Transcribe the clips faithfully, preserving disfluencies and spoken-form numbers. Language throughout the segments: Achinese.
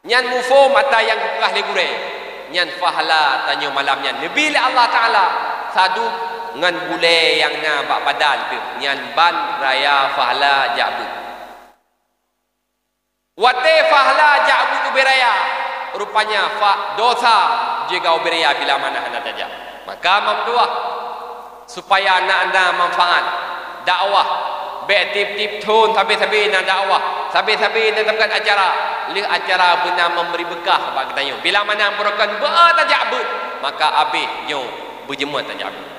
Nyan muphom ata nyang geupeugah lé gurée. Nyan fahla tanyoe malam nyan neubi lé Allah Taala sadub ngon bulée nyang na bak badan teuh, nyan ban raya fahla jak beuet. Watée fahla jak beuet ubé raya, rupanya fa-, dosa jeuga ubé raya bila manah hana tajak. Maka meutuah, supaya na, na manfaat dakwah, bék tieb-tieb thon sabe-sabe na dakwah, sabe-sabe na tapeugah acara, lheueh acara beuna memberi beukah bak geutanyoe. Bila manah beurokon beu tajak beuet, maka abéh nyoe beujeumeut tajak beuet.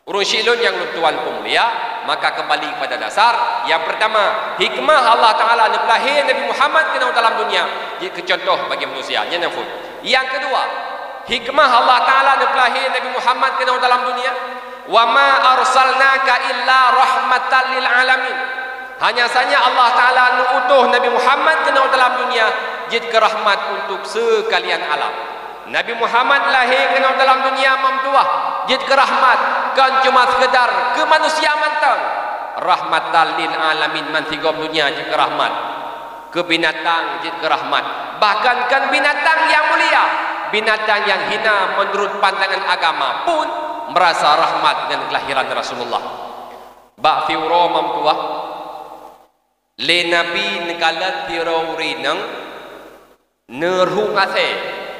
Ureuëng syiek lôn nyang lôn tuan peumulia, maka kembali kepada dasar. Yang pertama, hikmah Allah Taala neupeulahé Nabi Muhammad keunoe dalam dunia jeuet keu contoh bagi manusia. Nyan nyang phon. Yang kedua, hikmah Allah Taala neupeulahé Nabi Muhammad keunoe dalam dunia, "Wa ma arsalnaka illa rahmatan lil alamin." Hanya saja Allah Taala neuutus Nabi Muhammad keunoe dalam dunia jeuet keu rahmat untuk sekalian alam. Nabi Muhammad lahé keunoe dalam dunia meutuah jeuet keu rahmat, kon cuma sekedar keu manusia mantong. Rahmatan lil alamin, bansigom dunia jeuet keu rahmat. Keu binatang jeuet keu rahmat. Bahkan kon binatang nyang mulia, binatang nyang hina menurut pandangan agama pun merasa rahmat dengan kelahiran Rasulullah. Bak siuroe meutuah, lé Nabi neukalon sidroe ureuëng inong neurhueng asée,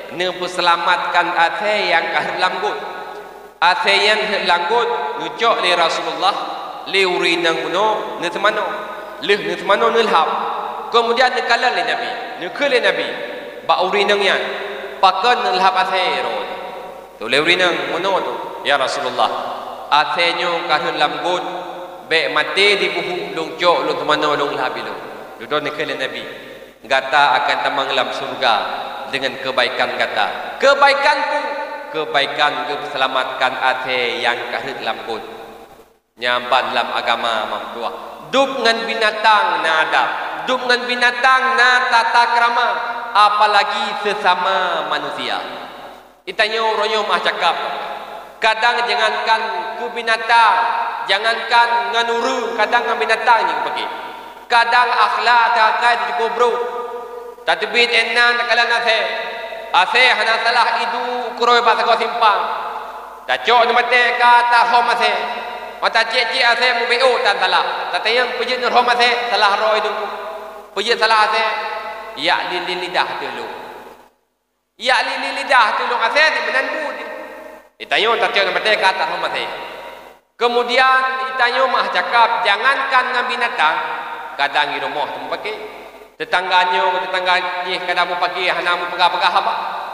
neupeuseulamatkan asée nyang ka rhot lam got. Asée nyan rhot lam got neucok lé Rasulullah, lé ureuëng inong bunoe neuseumanoe. Lheueh neuseumanoe neulhab. Keumudian neukalon lé Nabi, neukheun lé Nabi bak ureuëng inong nyan, "Pakon neulhab asée droe?" Tuléh ureuëng inong, "Meunoe tu, ya Rasulullah, asée nyoe ka rhot lam got, bék maté di buhuk lôn cok lôn teumanoe lôn lhab ilôn." Dudoe neukheun lé Nabi, "Gata akan tamong lam syeuruga deungon keubaikan gata." Keubaikan peue? Keubaikan geupeuseulamatkan asée nyang ka rhot lam got. Nyan ban lam agama meutuah. Dub ngon binatang na adab, dub ngon binatang na tata krama, apalagi sesama manusia. Geutanyoe uroe nyoe meuah cakap, kadang jangankan keu binatang, jangankan ngon ureuëng, kadang ngon binatang jih pake. Kadang akhlak teuakai teucukôp brôk. Tateubiet inan takalon asée. Asée hana salah iduek keurôi bak sagoe simpang. Tacok neumaté ka tarhom asée. Watée tacék-cék asée meubiôh tan salah. Tatanyong peue jeuet neurhom asée, salah droe iduek. Peue jeuet salah asée, yak lilin lidah teuh lôn. Yak lilin lidah teuh lôn asée di meunan buet. Geutanyoe tacok neumaté ka tarhom asée. Keumudian geutanyoe meuah cakap, jangankan ngon binatang, kadang di rumoh teumeupaké. Teutangga nyoe, teutangga jih kadang meupaké hana meupeugah-peugah haba.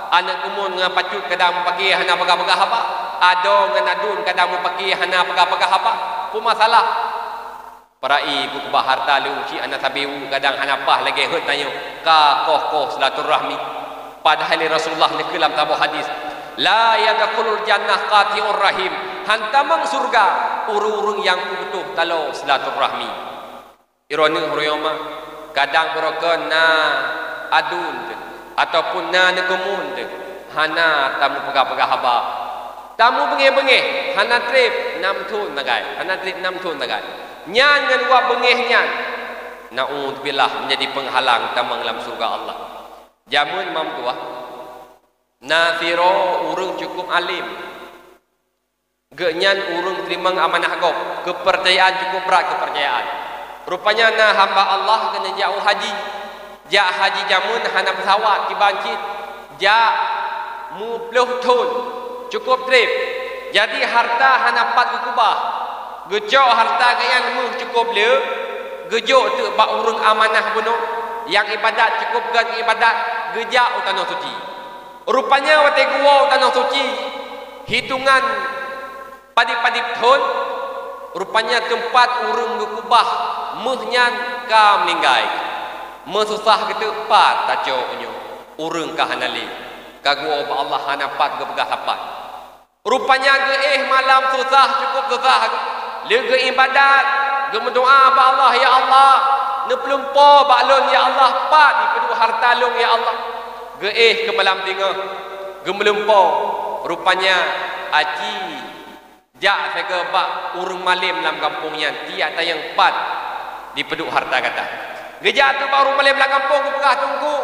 Aneuëk keumuen ngon pacut kadang meupaké hana peugah-peugah haba. Adoe ngon aduen kadang meupaké hana peugah-peugah haba. Peue masalah? Peura'i bukba harta leucik hana sabe u, kadang hana paih lagée heuet tanyoe ka koh-koh silaturahmi. Padahai lé Rasulullah neukheun lam saboh hadis, "La yadkhulul jannah qati'ur rahim," hántom tamong syeuruga ureuëng-ureuëng nyang peuputôh taloe silaturahmi. Droeneueh uroe nyoe meuah, kadang beurokon na aduen teuh ataupun na neukeumuen teuh, hana tameupeugah-peugah haba. Tamubeungéh-beungéh, hana treb nam thon sagai, hana treb nam thon sagai. Nyan ngon wab beungéh nyan, naudzubillah, meunjadi peunghalang tamong lam syeuruga Allah. Jameun meutuah, na sidroe ureuëng cukôp além. Geuhnyan ureuëng teurimong amanah gob, keupeurcayaan cukôp brat keupeurcayaan. Rupanya na hamba Allah keuneuk jak u haji. Jak haji jameun hana peusawat kiban cit, jak meuplôh thon, cukôp treb. Jadi harta hana pat geukeubah. Geucok harta geuhnyan meuh cukôp le, geujok teuk bak ureuëng amanah bunoe nyang iébadat cukôp göt iébadat, geujak u Tanoh Suci. Rupanya watée geuwoe u Tanoh Suci, hitongan padib-padib thon, rupanya teumpat ureuëng geukeubah meuh nyan ka meuninggai. Meususah geuteuk pat tacok nyoe ureuëng ka hana lé, ka geuwoe bak Allah hana pat geupeugah sapat. Rupanya geuéh malam susah, cukôp susah, lé geuiébadat, geumeudoá bak Allah, "Ya Allah, neupeulumpoe bak lôn, ya Allah, pat jipeuduek harta lôn, ya Allah." Geuéh keu malam singoh, geumeulumpoe, rupanya aci jak sagoe bak ureuëng malém lam gampông nyan, tiek tanyong pat jipeuduek harta gata. Geujak teuk bak ureuëng malém lam gampông geupeugah, "Teungku,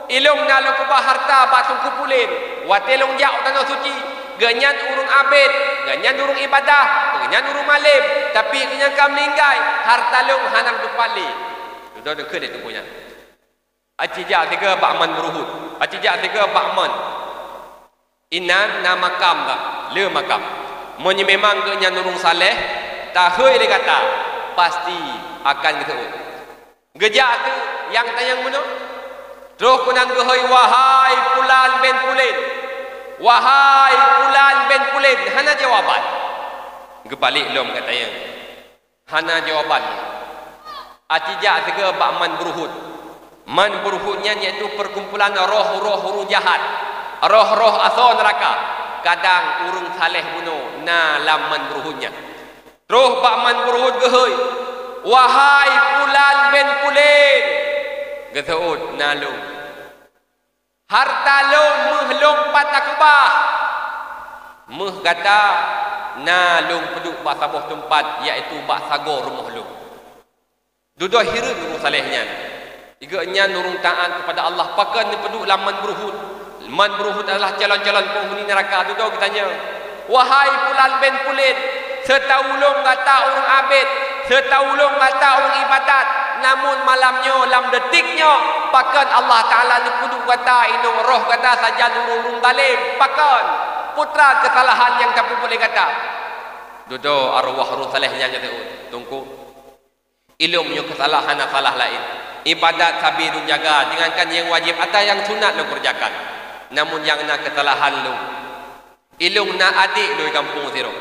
Ilôn na lôn keubah harta bak Teungku Pulen, watée lôn jak u Tanoh Suci. Geuhnyan ureuëng abét, geuhnyan ureuëng ibadah, geuhnyan ureuëng malém, tapi geuhnyan ka meuninggai, harta lôn hana lôn tupat lé. Dudoe neukheun lé teungku nyan. Aci jak sigoe bak Man Buruhut, aci jak sigoe bak Man. Inan na makam dak? Le makam. Meunyoe memang geuhnyan ureuëng saleh, tahôi lé gata, pasti akan geuseuôt. Geujak teuk nyang tanyong bunoe, troh keunan geuhôi, "Wahai Pulan bin Pulen! Wahai Pulan bin Pulen!" Hana jawaban. Geubalek lom geutanyong. Hana jawaban. Aci jak sigoe bak Man Buruhut. Man Buruhut nyan yaitu perkumpulan roh-roh ureuëng jahat, roh-roh asoe neuraka. Kadang ureuëng saleh bunoe na lam Man Buruhut nyan. Troh bak Man Buruhut geuhôi, "Wahai Pulan bin Pulen!" Geuseuôt, "Na lôn. Harta lôn méuh lôn pat takeubah. Méuh gata na lôn peuduek bak saboh teumpat, yaitu bak sagoe rumoh lôn." Dudoe hireuen ureuëng saleh nyan. Geuhnyan ureuëng taát keupada Allah, pakon neupeuduek lam Man Buruhut? Man Buruhut adalah calon-calon penghuni neuraka. Dudoe geutanyong, "Wahai Pulan bin Pulen, seutahu lôn gata ureuëng abét, seutahu lôn gata ureuëng ibadat, namun malam nyoe lam detik nyoe, pakon Allah Taala neupeuduek gata inong, roh gata sajan ureuëng-ureuëng zalém? Pakon? Peue teuma keusalahan nyang tapeubuet lé gata?" Dudoe arwah ureuëng saleh nyan geutanyong, "Teungku, ilôn meunyoe keusalahan hana salah laén. Ibadat sabe lôn jaga, jangankan nyang wajéb, ata nyang sunat lôn keureujakan. Namun nyang na keusalahan lôn, ilôn na adék lôn di gampông sidroe.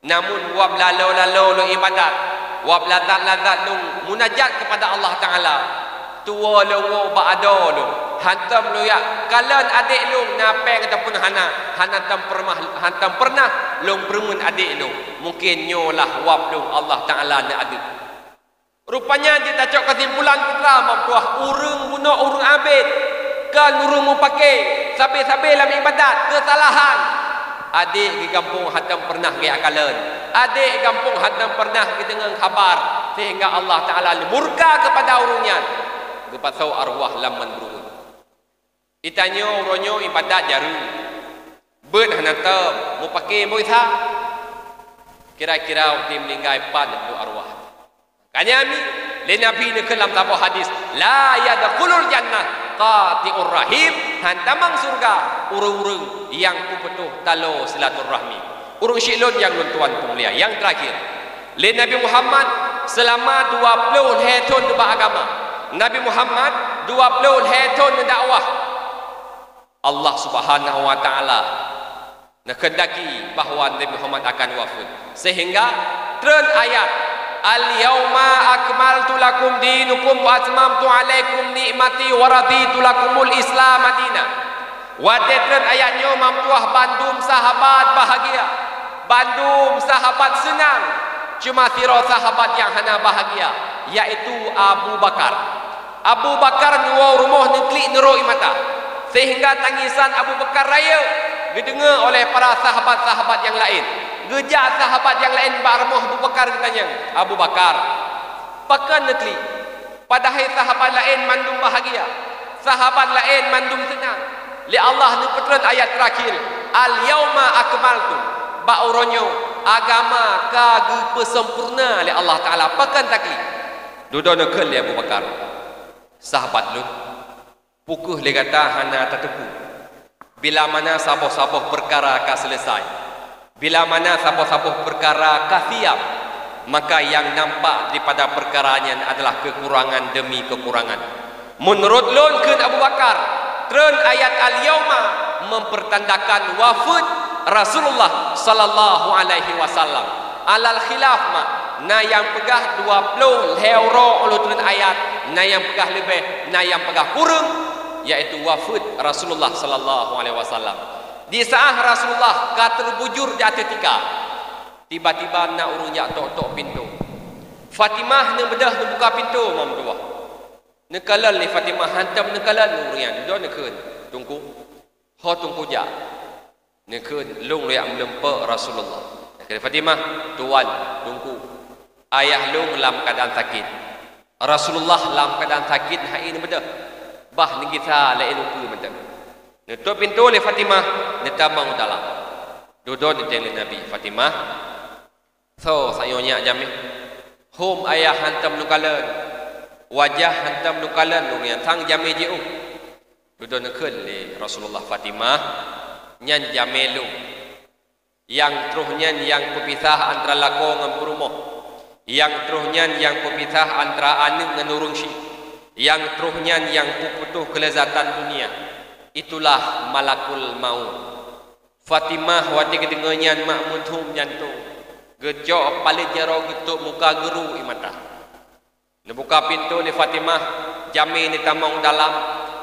Namun wab lalo-lalo lôn ibadat, wab lazat-lazat lôn munajat keupada Allah Taala, tuwoe lôn woe bak adoe lôn, hantom lôn jak kalon adék lôn, na péng ataupun hana, hana tom pernah, hantom pernah lôn peureumeun adék lôn. Mungken nyoe lah wab lôn Allah Taala neuadeueb." Rupanya jeuet tacok keusimpulan peue teuma, Mam Tuah, ureuëng bunoe ureuëng abét, kon ureuëng mupake, sabe-sabe lam ibadat, keusalahan. Adék di gampông hantom pernah geujak kalon, adék di gampông hantom pernah geudeungoe haba, sehingga Allah Taala murka keupada ureuëng nyan. Geupasoe arwah lam Man Buruhut. Geutanyoe uroe nyoe ibadat jareung, beuet hana tom, mupake boh sa. Kira-kira watée meuninggai pat neupeuduek arwah. Makanya mi, lé Nabi neukheun lam saboh hadis, "La yadkhulul jannah qati'ur rahim," hantom tamong syeuruga ureuëng-ureuëng nyang peuputôh taloe silaturahmi. Ureuëng syiek lôn nyang lôn tuan peumulia, nyang teurakhir, lé Nabi Muhammad seulama dua ploh lhée thon neuba agama. Nabi Muhammad dua ploh lhée thon neudakwah. Allah Subhanahu wa Taala neukheundaki bahwa Nabi Muhammad akan wafeuet, sehingga treun ayat, "Al-yauma akmaltu lakum dinakum wa atmamtu alaikum ni'mati wa raditu lakumul Islama dina." Watée treun ayat nyoe, Mam Tuah, bandum sahabat bahagia, bandum sahabat seunang. Cuma sidroe sahabat nyang hana bahagia, yaitu Abu Bakar. Abu Bakar neuwoe rumoh neuklik neurok ie mata, sehingga tangisan Abu Bakar rayeuk geudeungoe oleh para sahabat-sahabat nyang laén. Geujak sahabat nyang laén bak rumoh Abu Bakar geutanyong, "Abu Bakar, pakon neuklik? Padahai sahabat laén mandum bahagia, sahabat laén mandum seunang. Lé Allah neupeutreun ayat teurakhir, 'Al-yauma akmaltu,' bak uroe nyoe agama ka geupeusempurna lé Allah Taala. Pakon taklik?" Dudoe neukheun lé Abu Bakar, "Sahabat lôn, peu kheueh lé gata hana tateupeue bila mana saboh-saboh peukara ka seuleusai? Bila mana saboh-saboh peukara ka siab, maka nyang nampak daripada peukara nyan adalah keukurangan deumi keukurangan. Meunurot lôn," kheun Abu Bakar, "treun ayat 'al-yauma' mempertandakan wafeuet Rasulullah sallallahu alaihi wasallam. Alal khilaf ma, na nyang peugah dua ploh lhée uroe lheueh treun ayat, na nyang peugah leubeh, na nyang peugah kureueng, yaitu wafeuet Rasulullah sallallahu alaihi wasallam. Di saat Rasulullah ka teubujur di ateueh tika, tiba-tiba na ureuëng jak tok-tok pintoe. Fatimah neubeudôh neubuka pintoe, Mam Tuah. Neukalon lé Fatimah, hantom neukalon ureuëng nyan, dudoe neukheun, 'Teungku, ho Teungku jak?' Neukheun, 'Lôn lôn jak meulumpeuk Rasulullah.' Neukheun Fatimah, 'Tuan, Teungku, ayah lôn lam keuadaan sakét. Rasulullah lam keuadaan sakét, hai neubeudôh. Bah neugisa lé ié lukeue mantong. Neutôp pintoe lé Fatimah, neutamong u dalam. Dudoe neutanyong lé Nabi, "Fatimah, soe sayoe nyak jamé? Hom ayah hantom neukalon, wajah hantom neukalon, ureuëng nyan sang jamé jiôh." Dudoe neukheun lé Rasulullah, "Fatimah, nyan jamé lôn. Nyang troh nyan nyang peupisah antara lakoe ngon peurumoh. Nyang troh nyan nyang peupisah antara aneuëk ngon ureuëng syiek. Nyang troh nyan nyang peuputôh keuleuzatan dunia. Itulah malakul maut." Fatimah watée geudeungoe nyan mak meuthom jantong, geucok palét jaroe geutôp muka, geuru ié mata. Neubuka pintoe lé Fatimah, jamé neutamong u dalam,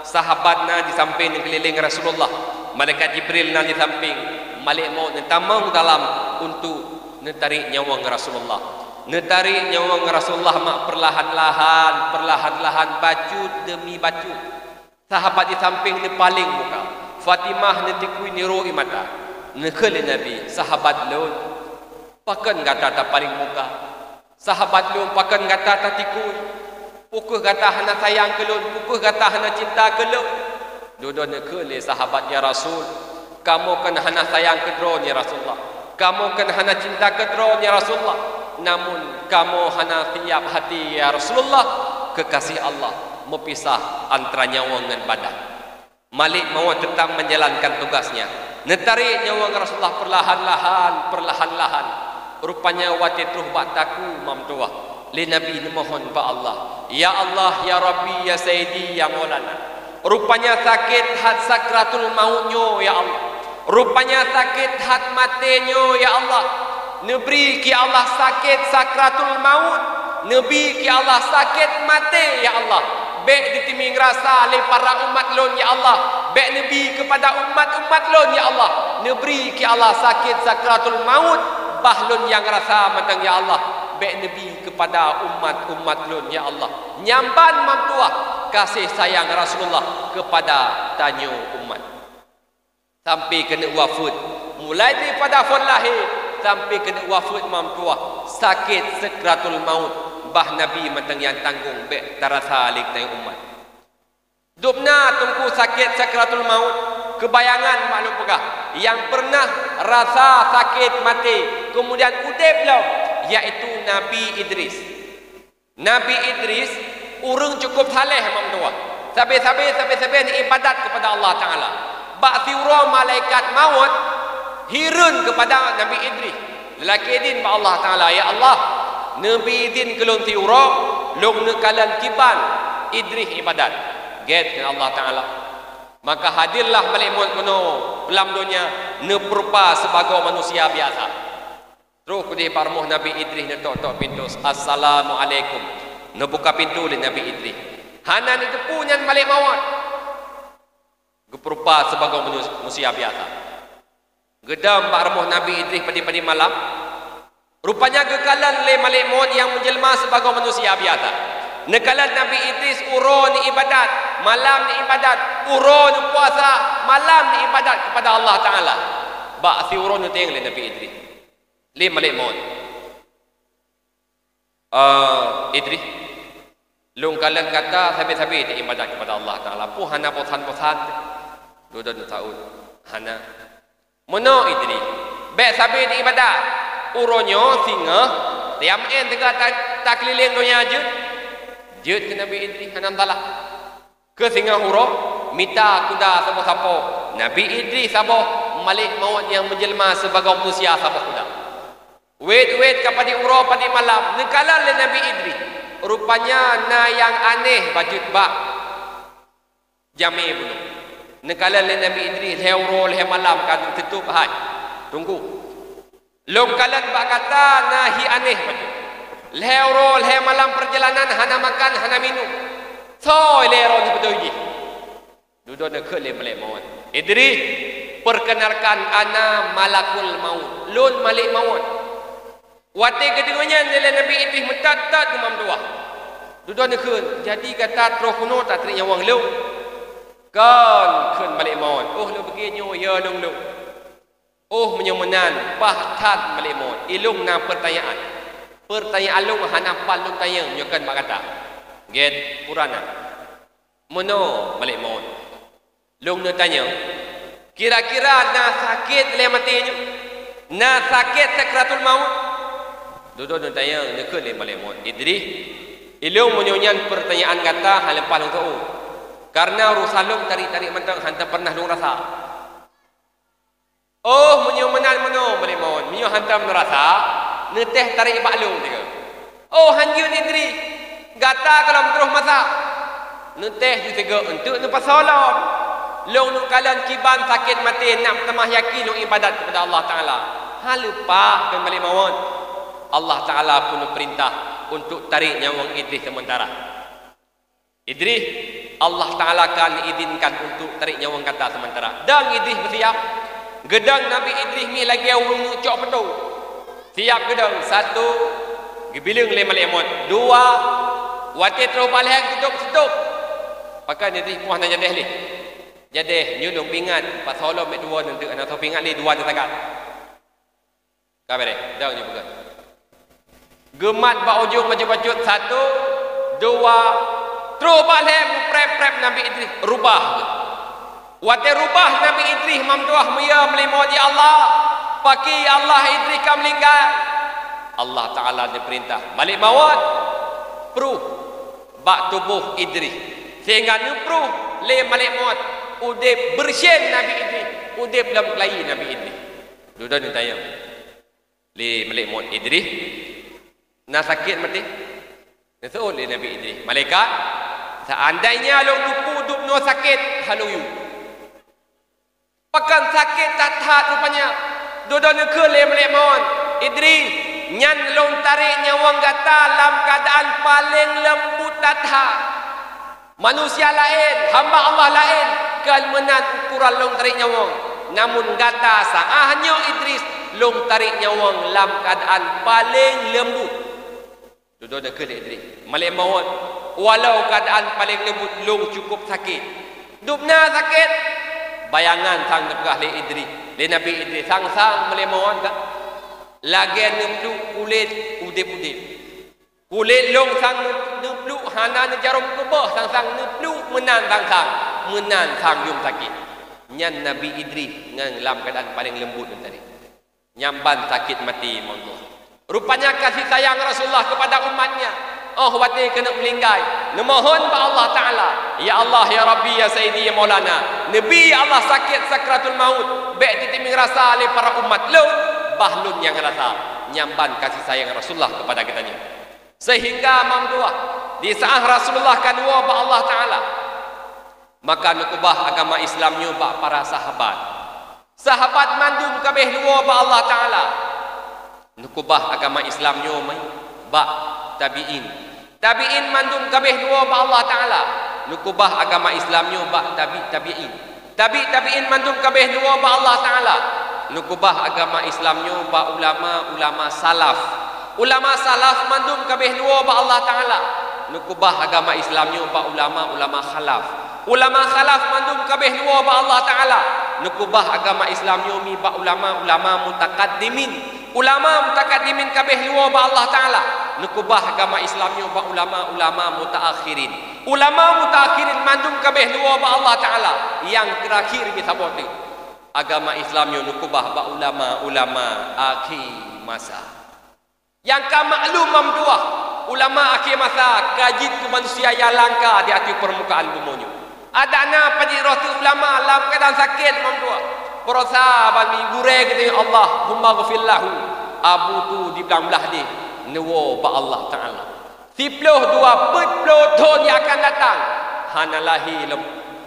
sahabat na di sampéng neukeulileng Rasulullah, malaikat Jibril na di sampéng, malek maut neutamong u dalam untuk neutarek nyawöng Rasulullah. Neutarek nyawöng Rasulullah mak peurlahan-lahan, peurlahan-lahan, bacut deumi bacut. Sahabat di sampéng neupaleng muka. Fatimah neutikui neuro ié mata. Neukheun lé Nabi, "Sahabat lôn, pakon gata tapaleng muka? Sahabat lôn, pakon gata tatikui? Peu kheueh gata hana sayang keu lôn? Peu kheueh gata hana cinta keu lôn?" Dudoe neukheun lé sahabat, "Ya Rasul, kamoe kon hana sayang keu droeneuh, ya Rasulullah. Kamoe kon hana cinta keu droeneuh, ya Rasulullah. Namun, kamoe hana siab hati, ya Rasulullah, keu gaséh Allah meupisah antara nyawöng ngon badan." Malek maut teutap menjalankan tugasnya. Neutarek nyawöng Rasulullah peurlahan-lahan, peurlahan-lahan. Rupanya watée troh bak takue mam tuwah, lé Nabi neumohon bak Allah, "Ya Allah, ya Rabbi, ya Sayyidi, ya Maulana. Rupanya sakét that sakratul maut nyoe, ya Allah. Rupanya sakét that maté nyoe, ya Allah. Neubri keu Allah sakét sakratul maut. Neubri keu Allah sakét maté, ya Allah. Bék ditimbeng rasa lé para umat lôn, ya Allah. Bék neubi keupada umat-umat lôn, ya Allah. Neubri keu Allah sakét sakratul maut, bah lôn nyang rasa mantong, ya Allah. Bék neubi keupada umat-umat lôn, ya Allah." Nyan ban mam tuwah gaséh sayang Rasulullah keupada tanyoe umat. Sampai keuneuk wafeuet, mulai daripada phon lahé sampai keuneuk wafeuet mam tuwah, sakét sakratul maut, bah Nabi mantong nyang tanggong, bék tarasa lé tanyoe umat. Dubna teungku sakét sakratul maut, keubayangan mak lôn peugah, nyang peureunah rasa sakét maté, keumudian udeb lom, yaitu Nabi Idris. Nabi Idris ureuëng cukup saleh mak meutuwah. Sabe-sabe, sabe-sabe neuibadat keupada Allah Taala. Bak siuroe malaikat maut hireuen keupada Nabi Idris. Lakée idin bak Allah Taala, "Ya Allah, neubi idin keu lôn siuroe, lôn neukalon kiban Idris ibadat." Gét keu Allah Taala. Maka hadirlah malek maut keunoe lam donya neupeurupa sibagoe manusia biasa. Troh keudeh bak rumoh Nabi Idris, neutok-tok pintoe, "Assalamualaikum." Neubuka pintoe lé Nabi Idris. Hana neuteupeue nyan malek maut. Geupeurupa sibagoe manu-, manusia biasa. Geudong bak rumoh Nabi Idris padum-padum malam. Rupanya geukalon lé malek maut nyang meujeulma sibagoe manusia biasa. Neukalon Nabi Idris uroe neuibadat, malam neuibadat, uroe neupuasa, malam neuibadat keupada Allah Taala. Bak siuroe neutanyong lé Nabi Idris lé malek maut, "Eh, Idris, lôn kalon gata sabe-sabe teuibadat keupada Allah Taala, peue hana bosan-bosan?" Dudoe neusaut, "Hana." "Meunoe Idris, bék sabe teuibadat. Uroe nyoe singoh tiam en teuga ta-, takeulileng donya jeuet." Jeuet keu Nabi Idris hana salah. Keu singoh uroe, mita kuda saboh sapo, Nabi Idris saboh, malek maut nyang meujeulma sibagoe manusia saboh kuda. Wét-wét ka padum uroe padum malam, neukalon lé Nabi Idris. Rupanya na nyang aneh bacut bak jamé bunoe. Neukalon lé Nabi Idris lhée uroe lhée malam ka teutôp hai. Teungku. Lôn kalon bak gata na hi aneh bacut. Lhée uroe lhée malam peurjalanan hana makan, hana minum. Soe lé droeneuh beutôi jih? Dudoe neukheun lé malek maut, "Idris, perkenalkan, ana malakul maut. Lôn malek maut." Watée geudeungoe nyan lé Nabi Idris meutat-tat geumam tuwah. Dudoe neukheun, "Jadi gata troh keunoe tatarek nyawöng lôn?" "Kon," kheun malek maut, "óh lôn beugét nyoe yö lôn lôn." "Oh, meunyoe meunan, paih that malek maut. Ilôn na peurtanyaan. Peurtanyaan lôn hana pat lôn tanyong nyoe kon bak gata." "Gét, peue na?" Meunoe malék mawöt. Lôn neutanyong, kira-kira na sakét lé maté nyoe? Na sakét sakratul maut? Dudoe neutanyong, neukheun lé malék mawöt, "Idris, ilôn meunyoe nyan peurtanyaan gata hana leupah lôn seuôt. Kareuna urosan lôn tarék-tarék mantong hana pernah lôn rasa." "Oh, meunyoe meunan meunoe malék mawöt, meunyoe hantom neurasa, neutéh tarék bak lôn," sigoe. "Oh, hanjeuet Idris, gata gohlom troh masa." Neutéh ju sigoe eunteuk neupasoe lom. Lôn neukalon kiban sakét maté, nak meutamah yakin lôn iébadat keupada Allah Taala. Hana leupah keu malék mawöt. Allah Taala peuneuk peurintah untuk tarék nyawöng Idris seumeuntara. "Idris, Allah Taala ka neuizinkan untuk tarék nyawöng gata seumeuntara. Dong Idris beusiap." Geudong Nabi Idris mi lagée ureuëng cok peutôh. Siap geudong, satu, geubileueng lé malék mawöt. Dua, watée troh bak lhée geutôb-sitôb. Pakon Idris poh na jadeh lé. "Jadeh, nyoe lôn peuingat, pasoe lom bak dua nyan teuk, hana soe peuingat lé dua nyan sagai." Ka beureh, dong nyoe peugah. Geumat bak ujong bacut-bacut, satu, dua, troh bak lhée meupreb-preb Nabi Idris, rubah. Watée rubah Nabi Idris, mamduah, meuyue meulimot, "Ya Allah, pakri Allah Idris ka meuninggai." Allah Taala neupeurintah, "Malék mawöt, pruh bak tuboh Idris." Sehingga neupruh lé malék mawöt udeb beureusién Nabi Idris, udeb lam keulayi Nabi Idris. Dudoe neutanyong lé malék mawöt, "Idris, na sakét maté?" Neuseuôt lé Nabi Idris, "Malaikat, seandainya lôn teupeu dubnoe sakét, hana lôn yue." "Pakon sakét that-that rupanya?" Dudoe neukheun lé malék mawöt, "Idris, nyan lôn tarék nyawöng gata lam keuadaan paléng leumbut that-that. Manusia laén, hamba Allah laén, kon meunan ukoran lôn tarék nyawöng. Namun gata saát nyoe Idris, lôn tarék nyawöng lam keuadaan paléng leumbut." Dudoe neukheun lé Idris, "Malék mawöt, walau keuadaan paléng leumbut lôn cukup sakét." "Dubna sakét?" Bayangan sang neupeugah lé Idris, lé Nabi Idris, "Sang-sang malék mawöt ka lagée neupluek kulét udeb-udeb. Kulét lôn sang neupluek hana neujaroe keubah, sang-sang neupluek meunan sang-sang, meunan sang yum sakét." Nyan Nabi Idris ngon lam keuadaan paléng leumbut nyan tadi. Nyan ban sakét maté, Maulana. Rupanya kasih sayang Rasulullah kepada umatnya. Oh, watée keuneuk meuninggai, neumohon bak Allah Taala, "Ya Allah, ya Rabbi, ya Sayyidi, ya Maulana, neubi Allah sakét sakratul maut, bék teutimeng rasa lé para umat lôn, bah lôn nyang rasa." Nyan ban kasih sayang Rasulullah kepada geutanyoe. Sehingga mamduah, di saat Rasulullah ka neuwoe bak Allah Taala, maka neukeubah agama Islam nyoe bak para sahabat. Sahabat mandum ka abéh neuwoe bak Allah Taala, neukeubah agama Islam nyoe bak tabi'in. Tabi'in mandum ka abéh neuwoe bak Allah Taala, neukeubah agama Islam nyoe bak tabi' tabi'in. Tabi' tabi'in mandum ka abéh neuwoe bak Allah Taala, neukeubah agama Islam nyoe bak ulama-ulama salaf. Ulama salaf mandum ka abéh neuwoe bak Allah Taala, neukeubah agama Islam nyoe bak ulama-ulama khalaf. Ulama khalaf mandum ka abéh neuwoe bak Allah Taala, neukeubah agama Islam nyoe mi bak ulama-ulama mutakaddimin. Ulama mutakaddimin ka abéh neuwoe bak Allah Taala, neukeubah agama Islam nyoe bak ulama-ulama mutaakhirin. Ulama mutaakhirin mandum ka abéh neuwoe bak Allah Taala, nyang teurakhir mi saboh teuk. Agama Islam nyoe neukeubah bak ulama-ulama akhé masa. Nyang ka maklum mamduah, ulama akhé masa ka jeuet keu manusia nyang langka di ateueh peurmukaan bumoe nyoe. Adak na pajoh droe teuk ulama lam keuadaan sakét mamduah. Baroesa ban mi gurée geutanyoe, "Allahumma ghfir lahu." Abu Tu di Blang Blahdeh neuwoe bak Allah Taala. Siplôh dua peuet plôh thon nyang akan datang, hana lahé lom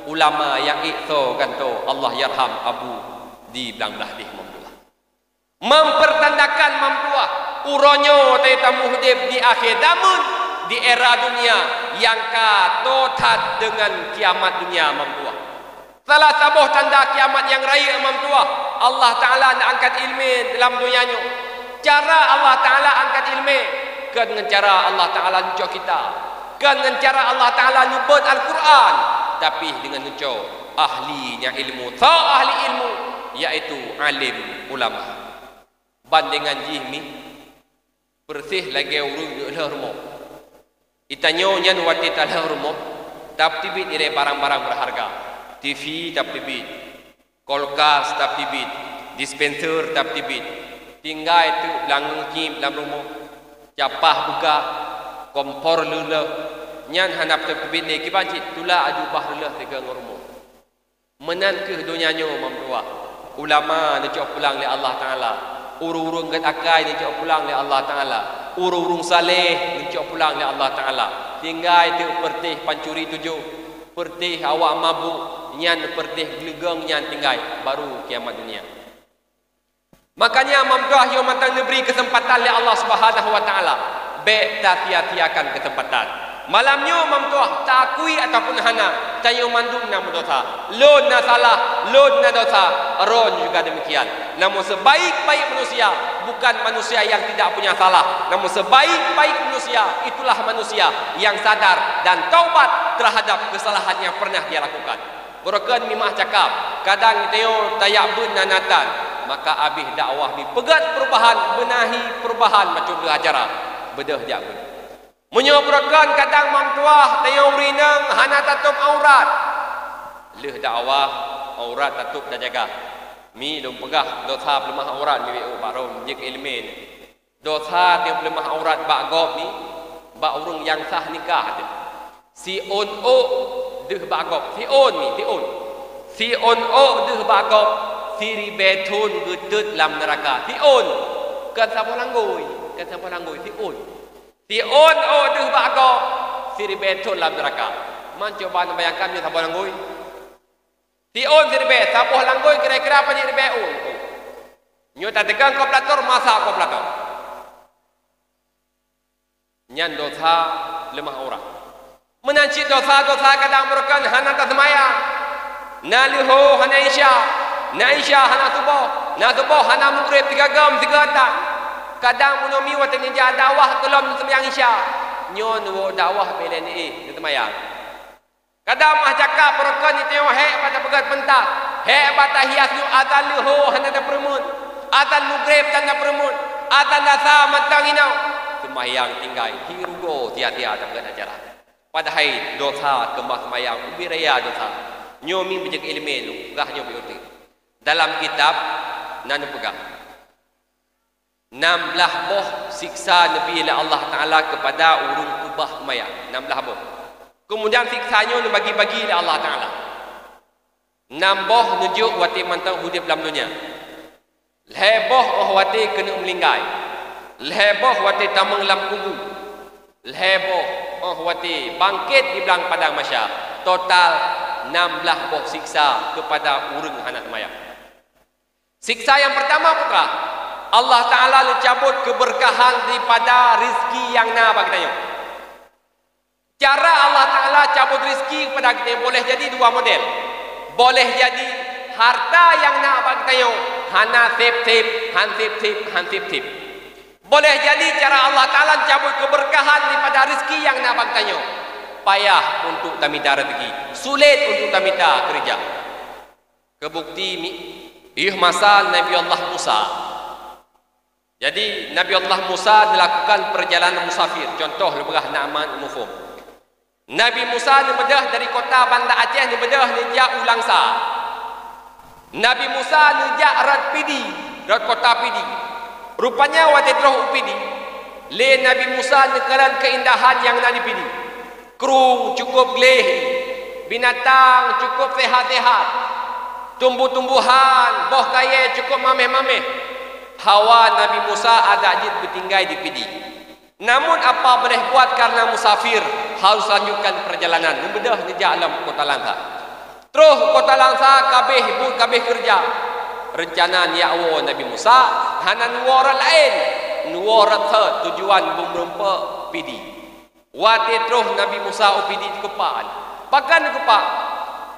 ulama nyang ék soe gantoe, Allahyarham Abu di Blang Blahdeh mamduah. Mempertandakan mamduah, uroe nyoe teutamong udeb di akhé zaman, di era dunia nyang ka toe that deungon kiamat dunia mamduah. Salah saboh tanda kiamat nyang rayeuk mamduah, Allah Taala na angkat ileumé dalam dunia nyoe. Cara Allah Taala angkat ileumé, kon ngon cara Allah Taala neucok kitab, kon ngon cara Allah Taala neubeuet Al-Quran, tapi deungon neucok ahli nyang ilmu, soe ahli ilmu, yaitu alim ulama. Ban deungon jih mi, persis lagée ureuëng lheueh rumoh. Geutanyoe nyan watée talheueh rumoh, Tapeubiet ilée barang-barang berharga. T V tapeubiet, kulkas tapeubiet, dispenser tapeubiet. Tinggai teuk blang nyib lam rumoh, capah beukah, kompor leuloh, nyan hana tapeubiet lé, kiban cit tulak aju bah leuloh sigoe ngon rumoh. Meunan kheueh donya nyoe, mameutuah. Ulama neucok pulang lé Allah Taala. Ureuëng-ureuëng gét akai neucok pulang lé Allah Taala. Ureuëng-ureuëng saleh neucok pulang lé Allah Taala. Tinggai teuk peureutéh pancuri tujoh, peureutéh awak mabök, nyan peureutéh geuleugong nyan tinggai, baru kiamat dunia. Makanya, mameutuah, yoh mantong neubri keuseumpatan lé Allah Subhanahu wa Taala, bék tasia-siakan keuseumpatan. Malam nyoe, mameutuah, taakui ataupun hana, tanyoe mandum na meudosa. Lôn na salah, lôn na dosa, droen juga demikian. Namun sebaik-baik manusia bukan manusia yang tidak punya salah. Namun sebaik-baik manusia itulah manusia yang sadar dan taubat terhadap kesalahan yang pernah dia lakukan. Beureukan mimah cakap, kadang tanyoe tajak beuet na natan, maka abéh dakwah dipeugét perubahan, beunahi perubahan macam deuh acara, beudôh jak beuet. Meunyoe beureukan kadang mameutuah tanyoe ureuëng inong hana tatôb aurat, lheueh dakwah aurat tatôb tajaga. Mi lôn peugah dosa peuleumah aurat mi wék bak droen jeuet iéleumé. Dosa teupeuleumoh aurat bak gob ni, bak ureuëng nyang sah nikah teuh. Siôn ôk deuh bak gob, siôn ni, siôn. Siôn ôk deuh bak gob, siribée thon geutot lam neuraka. Siôn, kon saboh langgôi, kon saboh langgôi, siôn. Siôn ôk deuh bak gob, siribée thon lam neuraka. Man cuba neubayangkan nyoe saboh langgôi. Siôn siribée, saboh langgôi kira-kira pajan ribée ôn. Nyoe tateugong koplator, masa koplator. Nyan dosa leumah aurat. Meunan cit dosa-dosa kadang beureukan hana taseumayang. Na leuho hana isya, na isya hana suboh, na suboh hana mugreb, sigoe gom sigoe ata. Kadang meunyoe mi watée neujak dakwah gohlom neuseumayang isya. Nyoe neuwoe dakwah bée lé neuéh neuseumayang. Kadang mah cakap beureukan tanyoe hék bak tapeugét peuntas, hék bak tahias nyoe azan leuho hana tapeureumeun, azan mugreb hana tapeureumeun, azan asa mantong inoe. Seumayang tinggai, hi rugoe sia-sia tapeugét acara. Padahai dosa keumah seumayang ubé raya dosa. Nyoe mi beujeuet iéleumé lôn peugah nyoe beuote. Dalam kitab na neupeugah. Nam blaih boh siksa neubi lé Allah Taala keupada ureuëng keubah seumayang. Nam blaih boh. Keumudian siksa nyoe neubagi-bagi lé Allah Taala. Nam boh neujok watée mantong udeb lam donya. Lhée boh óh watée keuneuk meulinggai. Lhée boh watée tamong lam kubu. Lhée boh óh watée bangkét di blang padang mahsyar. Total nam blaih boh siksa keupada ureuëng hana seumayang. Siksa nyang peurtama peue kah? Allah Taala neucabot keubeurkahan daripada rizki nyang na bak geutanyoe. Cara Allah Taala cabot rizki keupada geutanyoe boleh jadi dua model. Boleh jadi harta nyang na bak geutanyoe hana sép-sép, han sép-sép, han sép-sép. Boleh jadi cara Allah Taala cabot keubeurkahan daripada rizki nyang na bak geutanyoe. Payah untuk tamita rezeki, sulet untuk tamita keureuja. Keu bukeuti mi, yoh masa Nabi Allah Musa. Jadi, Nabi Allah Musa neulakukan peurjalanan musafir, cuntoh lôn peugah Na'man Muphom. Nabi Musa neubeudôh dari kota Banda Aceh, neubeudôh neujak u Langsa. Nabi Musa neujak rot Pidie, rot kota Pidie. Rupanya watée troh u Pidie, lé Nabi Musa neukalon keuindahan nyang na di Pidie. Krueng cukup gleh, binatang cukup sehat-sehat, tumbuh-tumbuhan, boh kayée cukup maméh-maméh. Hawa Nabi Musa adak jeuet beutinggai di Pidie. Namun apa boleh buat karena musafir harus lanjutkan perjalanan, neubeudôh neujak lam kota Langsa. Troh kota Langsa kabeh buet kabeh keureuja. Reuncana neujak woe Nabi Musa hana neuwoe rot laén, neuwoe rot thot tujuan beumeurumpok Pidie. Watée troh Nabi Musa u Pidie keupak, pakon keupak?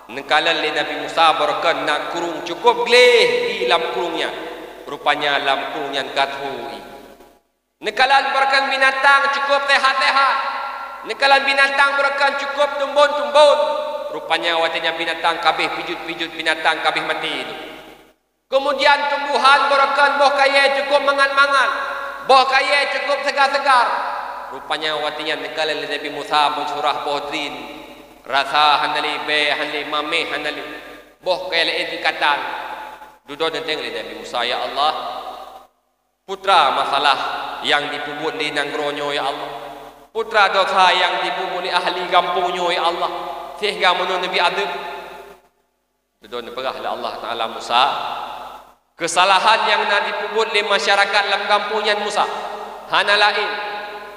Neukalon lé Nabi Musa beureukan na krueng cukup gleh ié lam krueng nyan. Rupanya lam krueng nyan ka tho ié. Neukalon beureukan binatang cukup sehat-sehat. Neukalon binatang beureukan cukup tumbon-tumbon. Rupanya watée nyan binatang kabeh pijut-pijut binatang kabeh maté tu. Keumudian tumbuhan beureukan boh kayée cukup mangat-mangat, boh kayée cukup seugar-seugar. Rupanya watée nyan neukalon lé Nabi Musa meusurah boh trin, Rasa hana lé, bèe hana lé, maméh hana lé. Boh kayèe laén tingkatan. Dudoe teuntèng lé Nabi Musa, "Ya Allah, peue teuma masalah nyang jipeubuet lé nanggroe nyoe, ya Allah? Peue teuma desya nyang jipeubuet lé ahli gampông nyoe, ya Allah, sehingga meunyoe neubi azeueb?" Dudoe neupeugah lé Allah Taala Musa, "Keusalahan nyang na jipeubuet lé masyarakat lam gampông nyan, Musa, hana laén,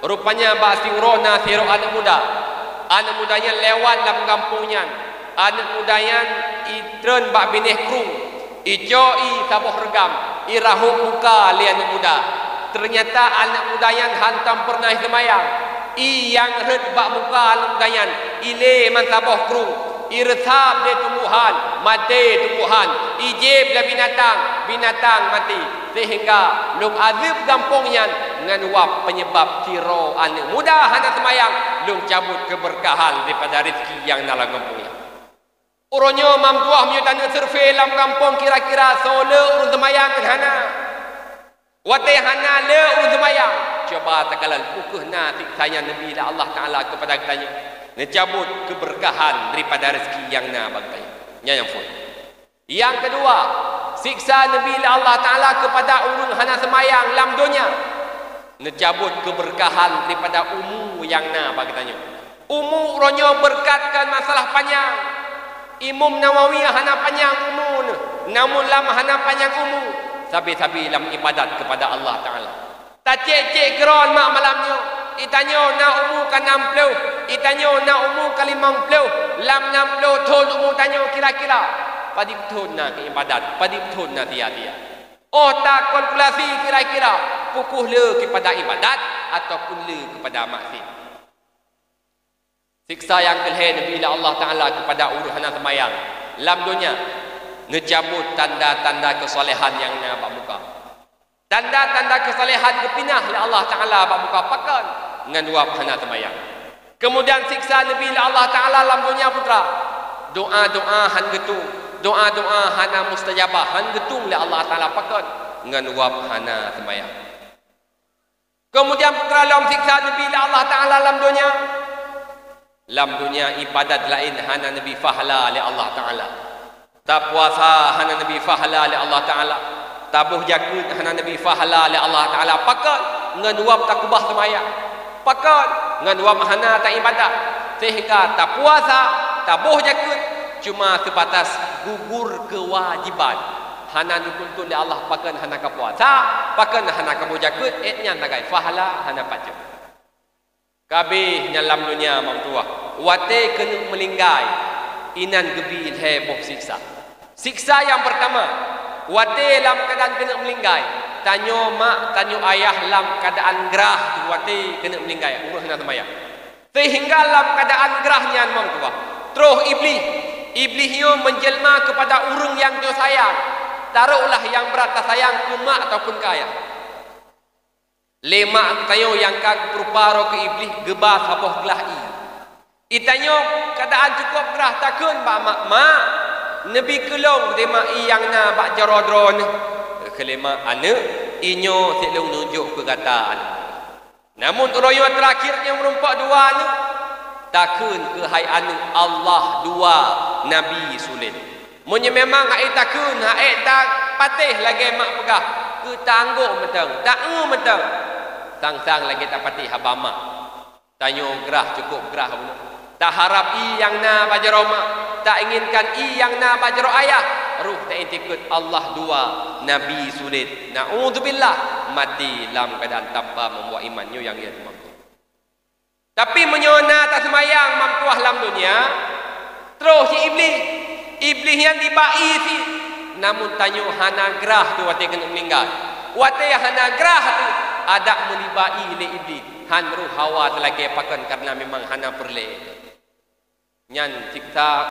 rupanya bak siuroe na sidroe aneuk muda. Aneuk muda nyan lewat lam gampông nyan. Aneuk muda nyan itreun bak binéh krueng, icok ie saboh reugam, irahôb muka lé aneuk muda. Teunyata aneuk muda nyan hantom peureunah seumayang. Ie nyang rhot bak muka aneuk muda nyan ilé meusaboh krueng, ireusab lé tumbuhan, maté tumbuhan, ijieb lé binatang, binatang maté, sehingga lôn azeueb gampông nyan ngon wab peunyebab sidroe aneuk muda hana seumayang. Lôn cabut keubeurkahan daripada rezeki nyang na lam gampông nyan." Uroe nyoe, Mam Tuah, meunyoe taneuk survei lam gampông, kira-kira soe le ureueng seumayang ngon hana? Watèe hana le ureueng seumayang, cuba takalon peu kheueh na siksa nyang neubi lé Allah Taala keupada geutanyoe, neucabut keubeurkahan daripada rezeki nyang na bak geutanyoe. Nyan nyang phôn. Nyang keudua, siksa neubi lé Allah Taala keupada ureueng hana seumayang lam donya, neucabut keubeurkahan daripada umu nyang na bak geutanyoe. Umu uroe nyoe beureukat kon masalah panyang. Imam Nawawi hana panyang umu neuh, namun lam hana panyang umu, sabe-sabe lam ibadat keupada Allah Taala. Tacék-cék keuron mak malam nyoe, itanyoe na umu ka nam ploh, itanyoe na umu ka limong ploh, lam nam ploh thon umu tanyoe kira-kira, padub thon na keu ibadat, padub thon na sia-sia. Óh takalkulasi kira-kira, peu kheueh le keupada ibadat ataupun le keupada maksiat. Siksa nyang keulhèe neubi lé Allah Taala keupada ureueng hana seumayang lam donya, neucabut tanda-tanda keusalehan nyang na bak muka. Tanda-tanda keusalehan geupinah lé Allah Taala bak muka, pakon? Ngon wab hana seumayang. Keumudian siksa neubi lé Allah Taala lam donya, putra. Doa-doa han geutueng, doa-doa hana mustajabah, han geutueng lé Allah Taala, pakon? Ngon wab hana seumayang. Keumudian, putra lom, siksa neubi lé Allah Taala lam donya. Lam donya ibadat laén hana neubi pahala lé Allah Taala. Tapuasa hana neubi pahala lé Allah Taala. Taboh jakeuet hana neubi pahala lé Allah Taala. Pakon? Ngon wab takeubah seumayang. Pakon? Ngon wab hana taibadat. Sehingga tapuasa, taboh jakeuet, cuma seubatas gugur keuwajiban. Hana neutuntut lé Allah, pakon hana kapuasa, pakon hana kaboh jakeuet, 'et nyan sagai pahala hana pajoh. Ka abéh nyan lam donya, Mam Tuah, watèe keuneuk meuninggai, inan geubi lhèe boh siksa. Siksa nyang peurtama, watèe lam keuadaan keuneuk meuninggai, tanyoe mak, tanyoe ayah lam keuadaan grah watèe keuneuk meuninggai, ureueng hana seumayang. Sehingga lam keuadaan grah nyan, Mam Tuah, troh Iblih. Iblih nyoe meujeulma keupada ureueng nyang nyoe sayang, tarohlah nyang brat tasayang keu mak ataupun keu ayah. Lé mak geutanyoe nyang ka geupeurupa droe keu Iblih geuba saboh glah ie. Itanyoe keuadaan cukôp grah, takheun bak mak, "Mak, neubi keu lôn teuma ie nyang na bak jaroe droeneuh." Kheun lé mak, "Aneuk, ie nyoe sit lôn neujok keu gata, aneuk." Namun uroe nyoe teurakhir nyang meurumpok dua aneuk, takheun keuhai aneuk, Allah dua, Nabi sulet. Meunyoe memang hana takheun, hana tapatéh lagèe mak peugah, keu taanggôk mantong, ta-eu mantong, sang-sang lagèe tapatéh haba mak. Tanyoe grah cukôp grah bunoe. Taharab ie nyang na bak jaroe mak, tainginkan ie nyang na bak jaroe ayah, roh taiktikeuet Allah dua, Nabi sulet. Naudzubillah, maté lam keuadaan tanpa membawa iman, nyoe nyang ya teuma. Tapi meunyoe na taseumayang, Mam Tuah, lam donya, troh cit Iblih. Iblih nyan iba ie cit, namun tanyoe hana grah teuh watèe keuneuk meuninggai. Watèe hana grah teuh, adak meuiba ie lé Iblih, han roh hawa teulakèe, pakon, kareuna memang hana peureulèe. Nyan siksa